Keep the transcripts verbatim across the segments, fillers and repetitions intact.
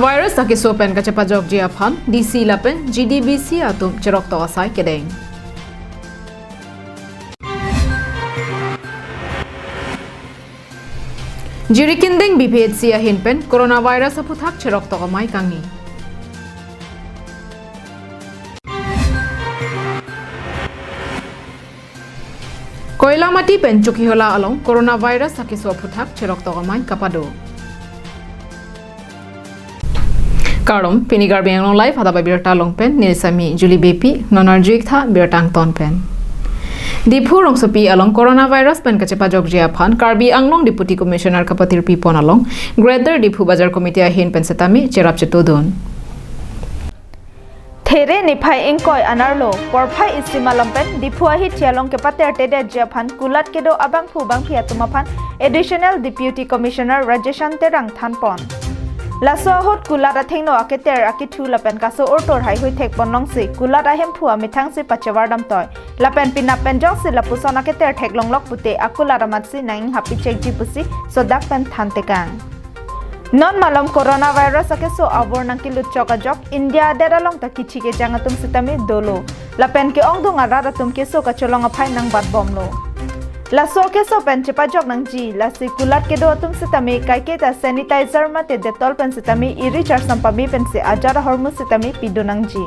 Virus akeso pen kachepajokji aphan D C lapen G D B C atum cheroktok asai kedeng. Jirikindeng B P H C ahin pen coronavirus aphuthak cheroktok amei kangni. Koilamati pen Chokihola along coronavirus akeso aphuthak cheroktok amei kapado. Kardom, pini Karbi Anglong Live hadak abirta along pen neli Sami Julie Beypi, non arju-ik tha birta angton pen. Diphu rongsopi along coronavirus pen kachepajokji aphan Karbi Anglong Deputy Commissioner kapatirpi pon along Greater Diphu Bazar Committee ahin pen setame cherap chetudun. There niphai ingkoi anerlo porphai isi malom pen Diphu ahithi along kepatertedetji aphan kulat kedo abangphu bangphi atum aphan Additional Deputy Commissioner Rajeshan Terang thanpon. Laso ahut kulat athengno aketer akethu lapen kaso ortor haihui thekpon longsi kulat ahemphu amethangsi pachevardam toi. Lapen penap pen jongsi lapuson aketer theklonglok pute akulat amatsi nang-inghap pichekji pusi sodak pen thantekang. Non malom coronavirus akeso avur nangkelutchok ajok India adet along ta kichi kejang atum sitame dolo. Lapen ke-ongdung arat atum keso kacholong aphai nangbatbomlo. Laso keso pen chepajok nangji, lasi kulat kedo atum sitame kaiketa sanitizer mate Dettol pen sitame iri charsam pame pensi ajat ahormu sitame pidun nangji.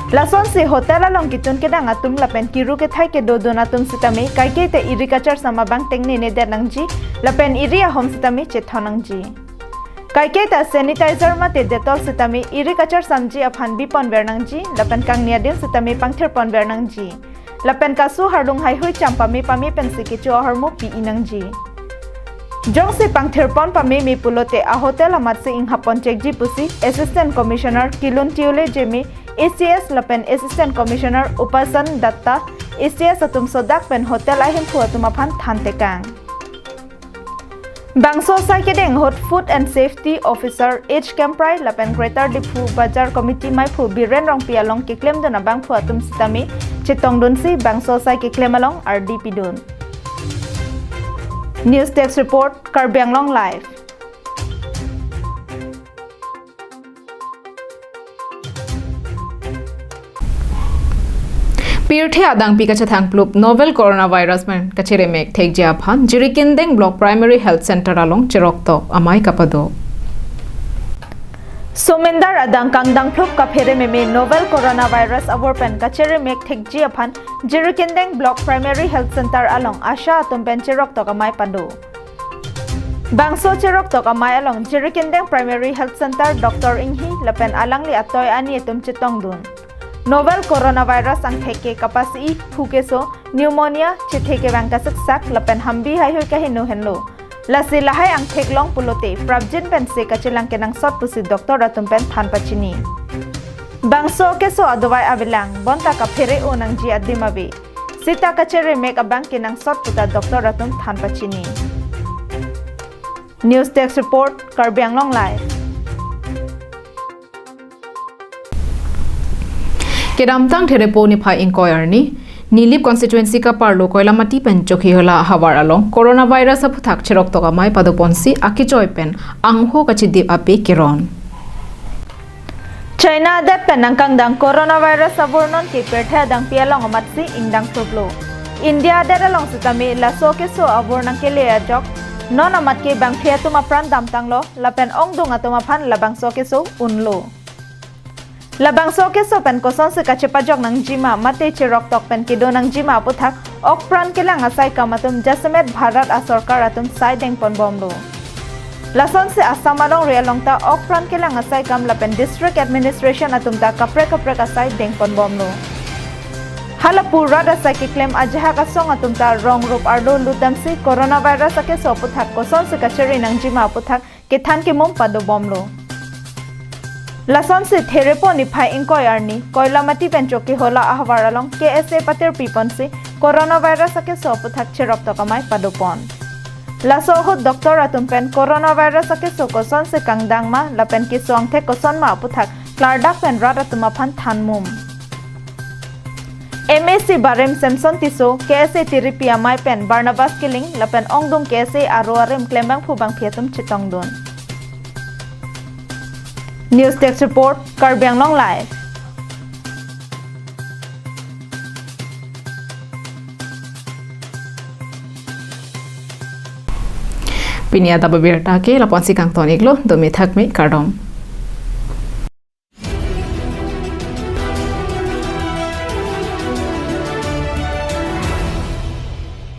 Lasonsi hotel along kitun kedang atum lapen kiru kethai kedodun atum sitame kaiketa iri kacharsam abang tengnene det nangji, lapen iri ahom sitame chethon nangji. Kaiketa sanitizer mate Dettol sitame iri kacharsamji aphan biponver nangji, lapen kangni adim sitame pangthirponver nangji. Lapen kasu hardung haihui cham pame pame pensi kecho ahormu pi-i nangji. Jongsi pangthirpon pameme pulote ahotel amatsi inghappon chekji pusi Assistant Commissioner Kilun Tiole Jeme, A C S lapen Assistant Commissioner Upasan Datta, A C S atum sodak pen hotel ahemphu atum aphan thantekang. Bangso asai kedeng ahut Food and Safety Officer H Kemprai lapen Greater Diphu Bazar Committee maiphu Biren Rongpi along keklemdun abangphu atum sitame chetongdunsi bangso asai keklem along ardi pidun. News Desk Report, Karbi Anglong Live. Pirthe adangpi kachethangplup novel coronavirus pen kacheremek thekji aphan Jirikindeng Block Primary Health Center along cheroktok amei kapado. Somindar adang kangdangplup kaphere meme novel coronavirus avur pen kacheremek thekji aphan Jirikindeng Block Primary Health Center along ASHA atum pen cheroktok amei pado. Bangso cheroktok amei along Jirikindeng Primary Health Center Doctor Inghi lapen alangli atoi ani atum chetongdun. Novel coronavirus angthek ke kapasi-i, phu keso, pneumonia, chethe kevang kasiksak lapen hambi haihui kaheno henlo. Lasi lahai angthek long pulote prapjin pensi kachelang kenangsot pusi doctor atum pen than pachini. Bangso keso adovai avelang, bonta kaphere-o nangji adim ave. Sita kacheremek abang kenangsot puta doctor atum than pachini. News Desk Report, Karbi Anglong Live. Kedamtang Therepo niphai ingkoi arni, Nilip constituency kaparlo Koilamati pen Chokhihola ahavar along coronavirus aphuthak cheroktok amei padoponsi akechoi pen angho kachidip ape keron. China adet pen nangkangdang coronavirus avur non ke pirthe adangpi along amatsi ingdangpluplo. India adet along sitame laso keso avur nangkele ajok non amat ke bangphi atum apran damtanglo lapen ongdung atum aphan labangso keso unlo. Labangso keso pen kosonsi kachepajok nangjima mate cheroktok pen kedo nangjima aphuthak okpran kelang asai kam atum jasemet Bharat asorkar atum sai dengponbomlo. Lasonsi Assam alongri along ta okpran kelang asai kam lapen district administration atum ta kaprek kaprek asai dengponbomlo. Hala pu rat asai keklem ajahak asong atum ta rong rup arlo lutdamsi coronavirus akeso aphuthak kosonsi kachere nangjima aphuthak kethan kemum padobomlo. Lasonsi Therepo niphai ingkoi arni Koilamati pen Chokhihola ahavar along K S A patirpiponsi coronavirus akeso aphuthak cheroktok amei padopon. Laso ahut doctor atum pen coronavirus akeso kosonsi kangdang ma lapen keso angthek koson ma aphuthak klardak pen rat atum aphan thanmum. M A C Barem Samson Tisso, K S A tiripi amei pen Barnabas Killing lapen ongdung K S A aro arem klembangphu bangphi atum chetongdun. News Desk Report, Karbi Anglong Live. Pini adap abirta ke lapu-ansi kangton-iklo, dome thakme, kardom.